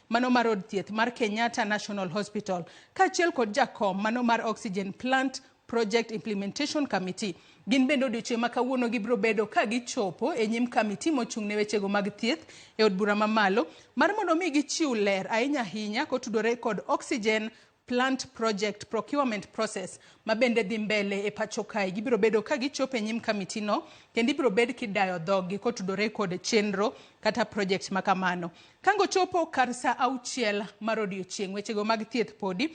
mano mar od thieth mar Kenyatta National Hospital, kaachiel kod jakom mano mar Oxygen Plant Project Implementation Committee. Gin bende odiochieng' ma kawuono gibiro bedo ka gichopo e nyim kamiti mochung' ne wechego mag thieth e od bura mamalo mar mondo mi gichiw ler ahinya ahinya kotudore kod Oxygen Plant Project Procurement Process ma bende dhi mbele e pacho kae. Gibiro bedo ka gichopo e nyim kamiti no kendo ibiro bed kidayo dhoggi kotudore kod chenro kata project ma kamano. Kango chopo kar saa auchiel mar odiochieng', wechego mag thieth podi.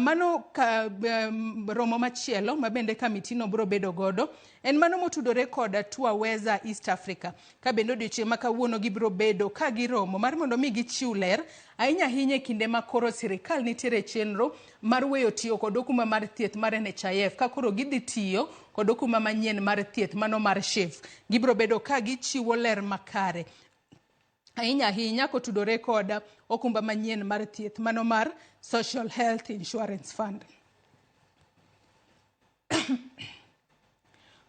Mano ka, romo machielo ma bende kamiti no biro bedo godo en mano motudore kod Twaweza East Africa. Ka bende odiochieng' ma kawuono gibiro bedo ka giromo mar mondo mi gichiw ler ahinya ahinya e kinde ma koro sirikal nitiere e chenro mar weyo tiyo kod okumba mar thieth mar NHIF ka koro gidhi tiyo kod okumba manyien mar thieth mano mar SHIF. Gibiro bedo ka gichiwo ler makare ahinya ahinya kotudore kod okumba manyien mar thieth mano mar Social Health Insurance Fund.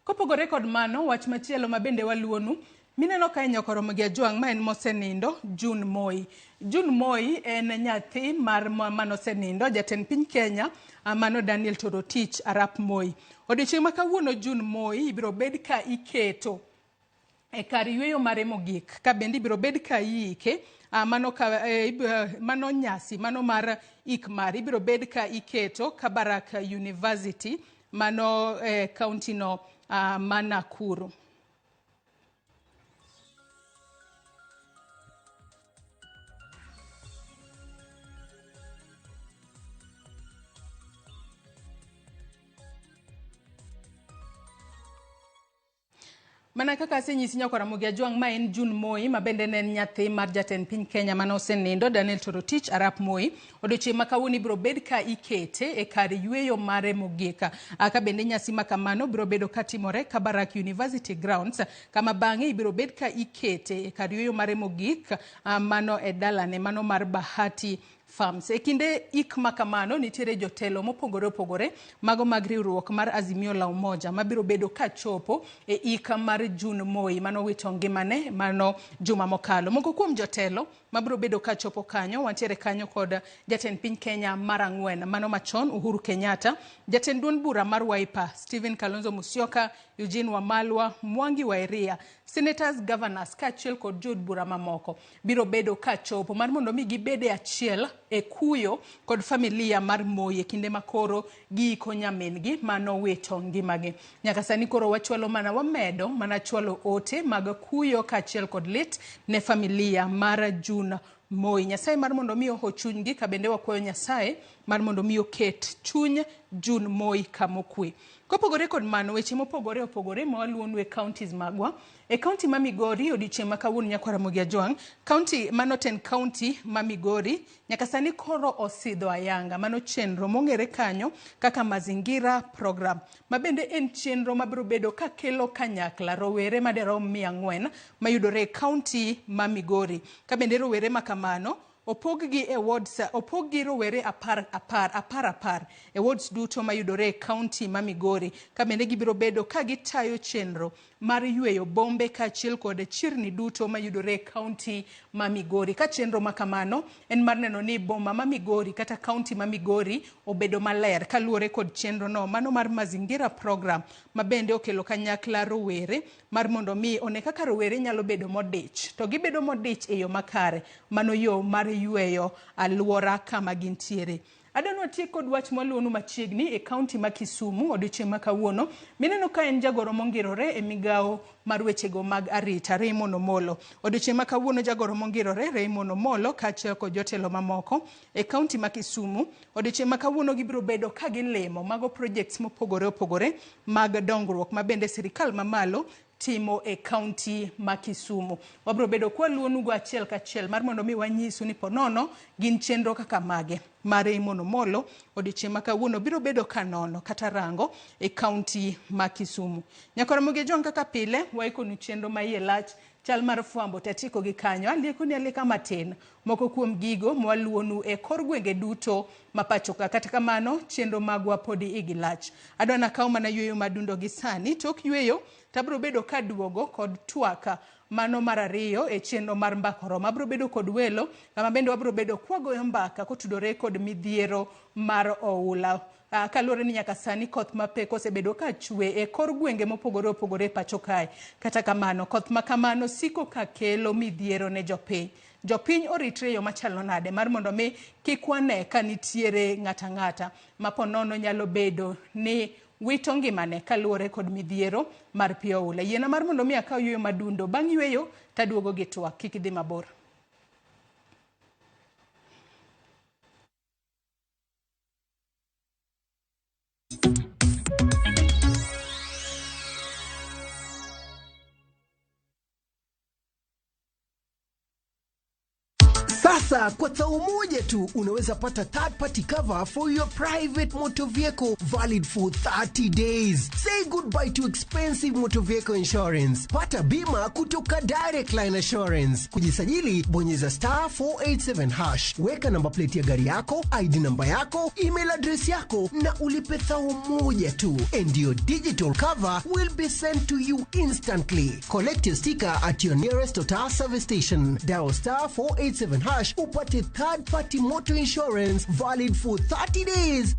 Kopogore kod mano, wach machielo ma bende waluwonu, mineno kae nyakoromo gi Ajwang' ma en mosenindo, June Moi. June Moi en nyathi mar manosenindo, jatend piny Kenya, mano Daniel Toroitich Arap Moi. Odiochieng' ma kawuono June Moi ibiro bed ka iketo e kar yueyo mare mogik ka bende ibiro bed ka iike mano, ka, mano nyasi mano mar ik mare ibiro bed ka iketo Kabarak University mano county no ma Nakuru. Mana kaka asenyisi nyako Ramogi Ajwang' ma en June Moi ma bende ne en nyathi mar jatend piny Kenya mane osenindo Daniel Toroitich Arap Moi. Odiochieng' ma kawuono ibiro bed ka ikete e kar yueyo mare mogik. Ka bende nyasi ma kamano biro bedo ka timore Kabarak University Grounds kama bang'e ibiro bed ka ikete e kar yueyo mare mogik mano e dalane mano mar Bahati Farms. E kinde ik ma kamano, nitiere jotelo mopogore opogore mago mag riwruok mar Azimio la Umoja mabiro bedo ka chopo e ik mar June Moi mano wito ngimane mano juma mokalo. Moko kuom jotelo mabiro bedo ka chopo kanyo, wantiere kanyo kod jatend piny Kenya mar ang'wen mano machon Uhuru Kenyatta, jatend duond bura mar Wiper Stephen Kalonzo Musyoka, Eugene Wamalwa, Mwangi Wa Iria, senators, governors kaachiel kod jood bura mamoko biro bedo ka chopo mar mondo mi gibed e achiel e kuyo kod familia mar Moi e kinde ma koro giiko nyamin-gi ma nowito ngimagi. Nyaka sani koro wachwalo mana wamedo mana chwalo ote mag kuyo kaachiel kod lit ne familia mar June Moi. Nyasaye mar mondo mi oho chunygi ka bende wakwayo Nyasaye mar mondo mi oket chuny June Moi kamokwe. Kopogore kod mano, weche mopogore opogore ma waluwonu e counties magwa. E county ma Migori, odiochieng' ma kawuono nyakwar Ramogi Ajwang', county mano ten county ma Migori, nyaka sani koro osidho ayanga mano chenro mong'ere kanyo kaka Mazingira Program, ma bende en chenro mabiro bedo ka kelo kanyakla rowere maderom 400 mayudore e county ma Migori. Ka bende rowere ma kamano opog gi e wards, opog gi rowere apar apar, apar apar e wards duto mayudore e county ma Migori, ka bende gibiro bedo ka gitayo chenro mar yweyo bombe kaachiel kod chirni duto mayudore e county ma Migori. Ka chenro ma kamano en mar neno ni boma ma Migori kata county ma Migori obedo maler kaluwore kod chenro no mano mar Mazingira Program ma bende okelo kanyakla rowere mar mondo mi one kaka rowere nyalo bedo modich to gibedo modich e yo makare, mano yo mar yweyo alwora kama gintiere. Adwa watiek kod wach mwaluwonu machiegni e kaunti ma Kisumu odiochieng' ma kawuono mineno ka en jagoro mongirore e migawo mar wechego mag arita Raymond Omolo. Odiochieng' ma kawuono jagoro mongirore Raymond Omolo kaachiel kod jotelo mamoko e kaunti ma Kisumu odiochieng' ma kawuono gibiro bedo ka gilimo mago projects mopogore opogore mag dongruok ma bende sirikal mamalo timo e kaunti ma Kisumu. Wabiro bedo kwa luonugo achiel kachiel mar mondo mi wanyisu ni ponono gin chenro kaka mage ma Raymond Omolo odiochieng' ma kawuono biro bedo ka nono kata rango e kaunti ma Kisumu. Nyakora Ramogi Ojwang' kaka pile waikonu chenro ma iye lach chal mar fwambo tatieko gi kanyo alieko ni alieka matin moko kuom gigo mwaluonu e kor gwenge duto ma pacho ka. Kata kamano chenro magwa podi igi lach. Adwa nakaw mana yueyo madundo gi sani. Tok yueyo tabro bedo kaduogo kod twak Mano mar ariyo e chenro mar Mbaka Oromo. Abiro bedo kod welo kama bende wabiro bedo kwagoyo mbaka kotudore kod midhiero mar oula. Kaluwore ni nyaka sani koth mapek osebedo ka chwe e kor gwenge mopogore opogore e pacho kae. Kata kamano, koth ma kamano siko ka kelo midhiero ne jopiny. Jopiny oritre e yo machalo nade mar mondo mi kik wane ka nitiere ng'ata ng'ata ma ponono nyalo bedo ni wito ngimane kaluwore kod midhiero mar pi oula. Yiena mar mondo mi akaw yueyo madundo. Bang' yueyo taduogo gi twak. Kik idhi mabor. Sasa kwa tao moja tu unaweza pata third party cover for your private motor vehicle valid for 30 days. Say goodbye to expensive motor vehicle insurance. Pata bima kutoka Direct Line Assurance. Kujisajili, bonyeza star 487 hash, weka namba plate ya gari yako, ID namba yako, email address yako na ulipe thao moja tu, and your digital cover will be sent to you instantly. Collect your sticker at your nearest Total service station. Dial star 487 hash upate third party motor insurance valid for 30 days.